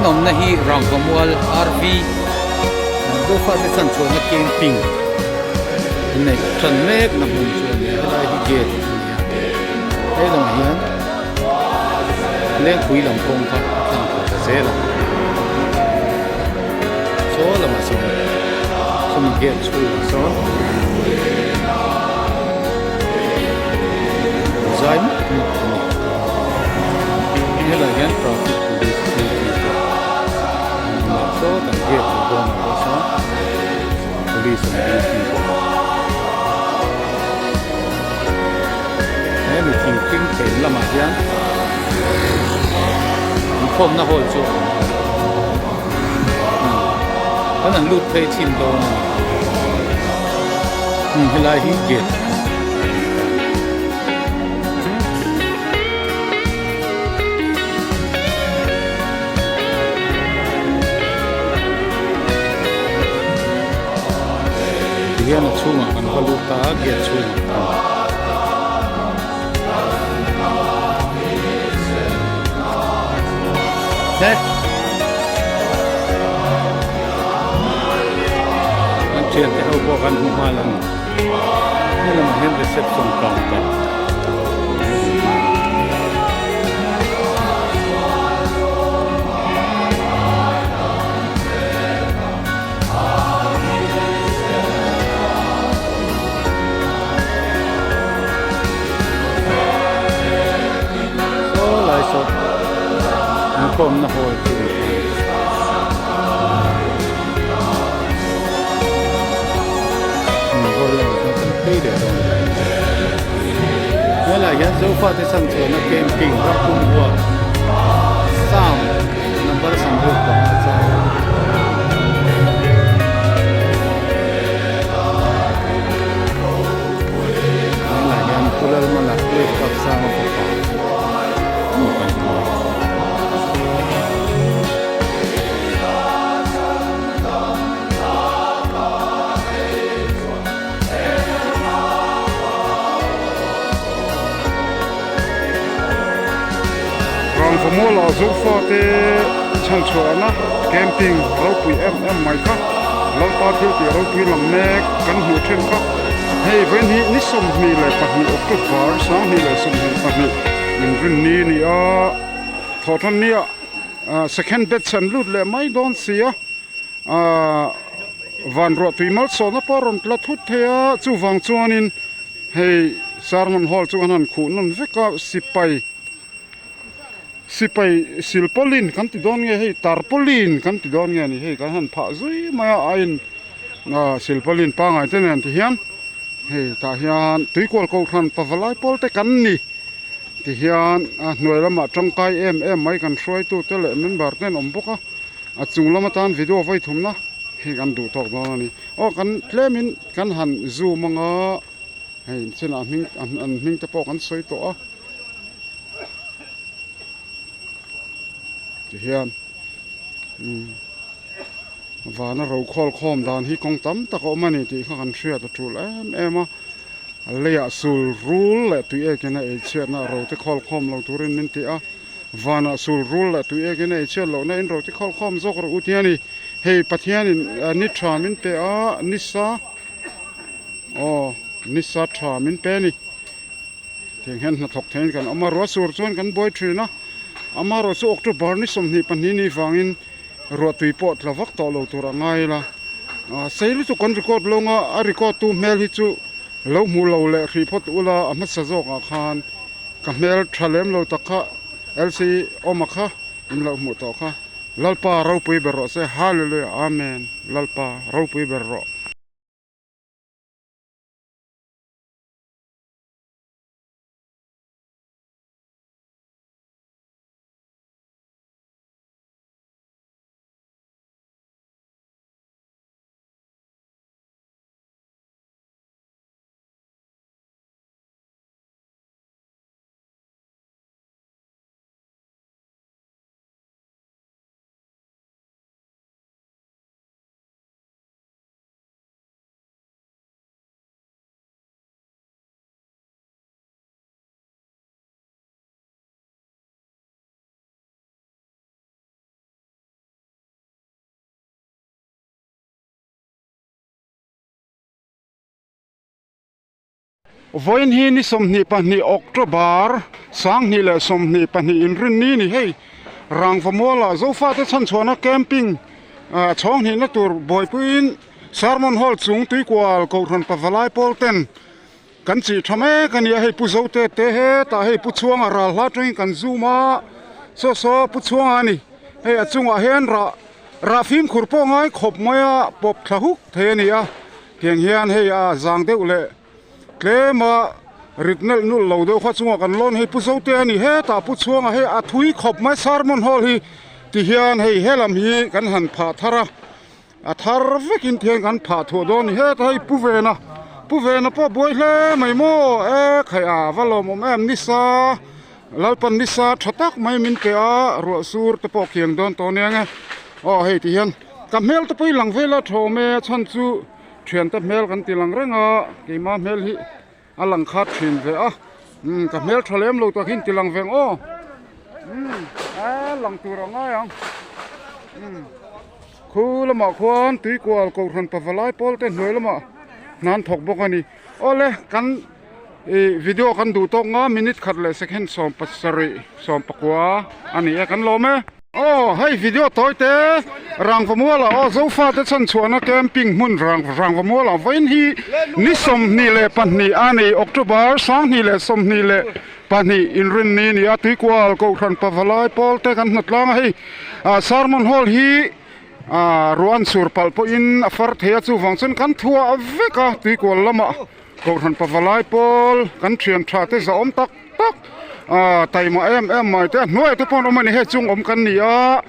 awmna hi Rangvamual RV Zofate chan chuanna camping an neih tan mek na hmun chu a ni a helai hi gate a ni a he lamah hian lengpui lam kawng kha a tlang thla ta zel a saw lamah sawn sawmi gate chhungah sawn zai mup mup a ni helaiah hian traffic police duty pawh an awm a sawtah gate lo dawnah pawh sawn police an duty bawk a hemi thingtling phen lamah hian inkhawmna hall chu a awm a kan han lut phei chhin dawn a ni helai hi gate a ni ta. Tihian a chhungah kan va lut ta a gate chhungah khan. He kan thiante ho pawh kan hmu nghal a ni he lamah hian reception counter Saw lai saw inkhawmna hall chu a ni a hall lamah chuan kan phei leh dawn a ni helaiah hian Zofate chhan chhuahna camping ram pum huat sound number 65 chuan. Tunah hian Pu Lalmala Cliff Park sanga fapa hmuh kan hmu a. Rangvamuala Zofate chhanchhuahna camping ropui em em mai kha Lalpa thil tih ropui lam mek kan hmuh thin kha hei vawiin hi ni 22 October 2022 inrinni a ni a thawhtannia second batch an lut leh mai dawn si a ahh van ruah tui malsawmna pawh a rawn tla thut thei a chuvang chuanin hei sermon hall chu an han khuh nawn vek a sipai sipai silpawlin kan ti dawn nge hei tarpawlin kan ti dawn nge a ni hei kan han phah zui mai a a in ah silpawlin pangai te nen ti hian hei tah hian tuikual kohhran pavalai pawl te kan ni ti hian a hnuai lamah tangkai em em mai kan hruaitu te leh member te an awm bawk a. A chung lam atan video vawi thumna hei kan duh tawk dawn a ni. Aw kan tlemin kan han zoom anga hei chinah hming an hming te pawh kan sawi tawh a. Tihian umm vana ro khawl khawm dan hi kawng tam tak a awm a ni tih kha kan hriat a tul em em a. A leiah sul rul leh tui ekin a ei chhiatna ro te khawl khawm lo turin min ti a. Vanah sul rul leh tui ekin a ei chhiat lohna in roti khawl khawm zawk rawh u ti a ni. Hei Pathianin ni tha min pe a, nisa aw nisa tha min pe a ni. Tiang hian hnathawk theiin kan awm a, ruah sur chuan kan buai thin a, amaherawh chu October ni 22 ni vangin ruah tui pawh tla vak tawh lo tur a ngai ila. Sei lutuk kan record lawng a, a record tu hmel hi chu lo hmu lo leh hrih phawt ula a hmasa zawkah khan. Ka hmel tha lem lo tak kha LC awma kha in lo hmuh tawh kha Lalpa ropui ber rawh se Hallelujah Amen Lalpa ropui ber rawh. Vawiin hi ni 22 October 2022 inrinni ni hei Rangva mualah Zofate chhanchhuahna camping chhawng hnihna tur buaipuiin Sermon Hall chung tuikual Kohhran Pavalai pawl ten kan chih tha mek a nia hei Pu Zote te hetah hei Pu Chhuanga ral hla atangin kan zoom a saw saw Pu Chhuanga a ni hei a chungah hian rah rah fimkhur pawh ngai khawp mai a pawp thla huk thei a ni a tiang hian hei a zang deuh leh tlem a rit nelh nulh lo deuh kha chungah kan lawn hei Pu Zote a ni hetah Pu Chhuanga hei a thui khawp mai Sermon Hall hi tihian hei helam hi kan han phah thar a. A thar vekin thian kan phah thuah dawn ni heta hei Pu Vena Pu Vena pawh buai hle mai maw e khai a va lawmawm em nisa Lalpan nisa tha tak mai min pe a ruah sur te pawh kiang dawn tawh ania nge aw hei ti hian ka hmel te pawh i lang vel a thawm e a chhan chu thiante hmel kan ti lang reng a keima hmel hi a lang khat thin ve a umm ka hmel tha lem lo tak hi in ti lang veng aw umm a lang tur a ngai ang umm khu lamah khuan tuikual kohhran pavalai pawl te hnuai lamah hna an thawk bawk a ni awle kan ih video kan duh tawk nga minute khat leh second 17 11 a ni e kan lawm e. Aw hei video tawi te Rangvamuala aw Zofa te chhanchhuahna camping hmun Rangvamuala vawiin hi ni 22 a ni October 2022 inrinni a ni a Tuikual Kohhran Pavalai pawl te kan hnatlang a hei Sermon Hall hi ruah an sur palh pawhin a far thei a chuvang chuan kan thuah vek a Tuikual lamah Kohhran Pavalai pawl kan thian tha te zahawm tak tak ah taima em em mai te a hnuaiah te pawh an awm a ni hei chung awm kan ni a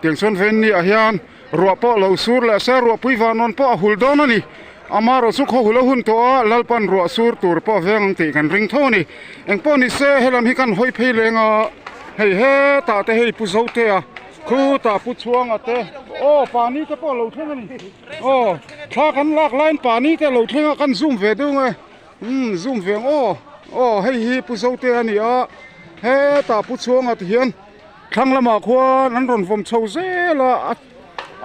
tiang chuan ven ni ah hian ruah pawh lo sur leh se ruahpui vanawn pawh a hul dawn a ni amaherawh chu khaw hul a hun tawh a Lalpan ruah sur tur pawh a veng ang tih kan ring tho a ni engpawh ni se helam hi kan hawi phei leng a hei hetah te hei Pu Zotea khutah Pu Chhuanga te aw pani te pawh a lo thleng a ni aw thla kan lak laiin pani te a lo thleng a kan zoom ve deuh ang e. Umm zoom ve ang aw aw hei hi Pu Zote a ni a hetah Pu Chhuanga ti hian thlang lamah khuan an rawn vawm chho zel a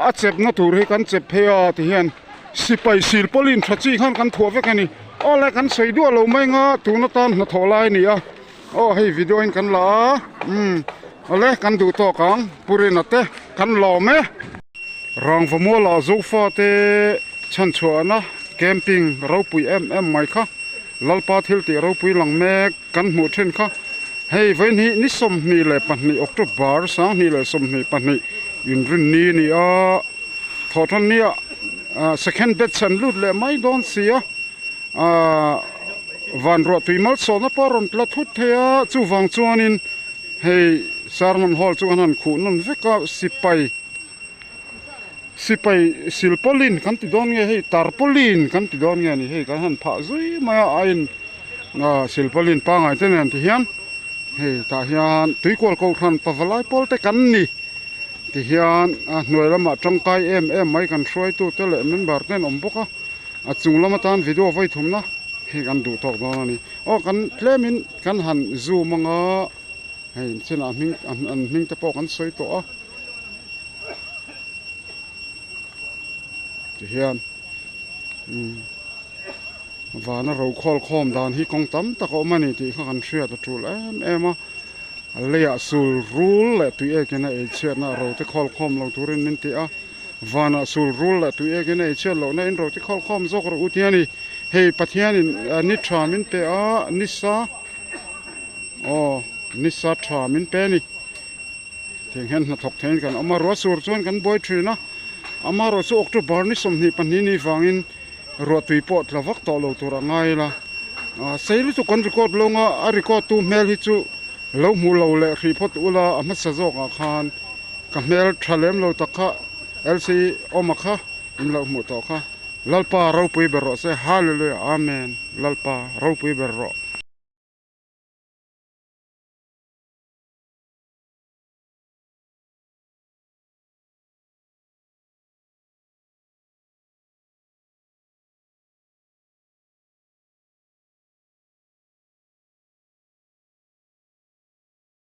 a chepna tur hi kan chep phei a ti hian sipai sil pawlin tha chi khan kan thuah vek a ni aw le kan sawi duah lo mai anga tun atan hnathawh lai a ni a aw hei video in kan la a umm awle kan duh tawk ang Pu Rina te kan lawm e. Rangvamuala Zofa te chhanchhuahna camping ropui em em mai kha Lalpa thil tih ropui lang mek kan hmuh thin kha hei vawiin hi ni 22 October 2022 inrinni a ni a thawhtan nia second batch an lut leh mai dawn si a ahh van ruah tui malsawmna pawh a rawn tla thut thei a chuvang chuanin hei sermon hall chu an han khuh nawn vek a sipai. Sipai silpawlin kan ti dawn nge hei tarpawlin kan ti dawn nge ni hei kan han phah zui mai a a in ah silpawlin pangai te nen ti hian hei tah hian tuikual kohhran pavalai pawl te kan ni ti hian a hnuai lamah tangkai em em mai kan hruaitu te leh member te an awm bawk a a chung lam atan video vawi thumna hei kan duh tawk dawn a ni aw kan tlemin kan han zoom anga hei chinah hming an hming te pawh kan sawi tawh a. Tihian umm vana ro khawl khawm dan hi kawng tam tak a awm a ni tih kha kan hriat a tul em em a a leiah sul rul leh tui ekin a ei chhiatna a ro te khawl khawm lo turin min ti a vanah sul rul leh tui ekin a ei chhiat lohna in ro te khawl khawm zawk rawh u tih a ni hei Pathianin ni tha min pe a nisa aw nisa tha min pe a ni. Tiang hian hnathawk theiin kan awm a, ruah sur chuan kan buai thin a, amaherawh chu October ni 22 ni vangin ruah tui pawh tla vak tawh lo tur a ngai ila, sei lutuk kan record lo nga a record tu hmel hi chu lo hmu lo leh hrih phawt ula a hmasa zawkah khan ka hmel tha lem lo tak kha LC awma kha in lo hmuh tawh kha Lalpa ropui ber rawh se Hallelujah Amen Lalpa ropui ber rawh.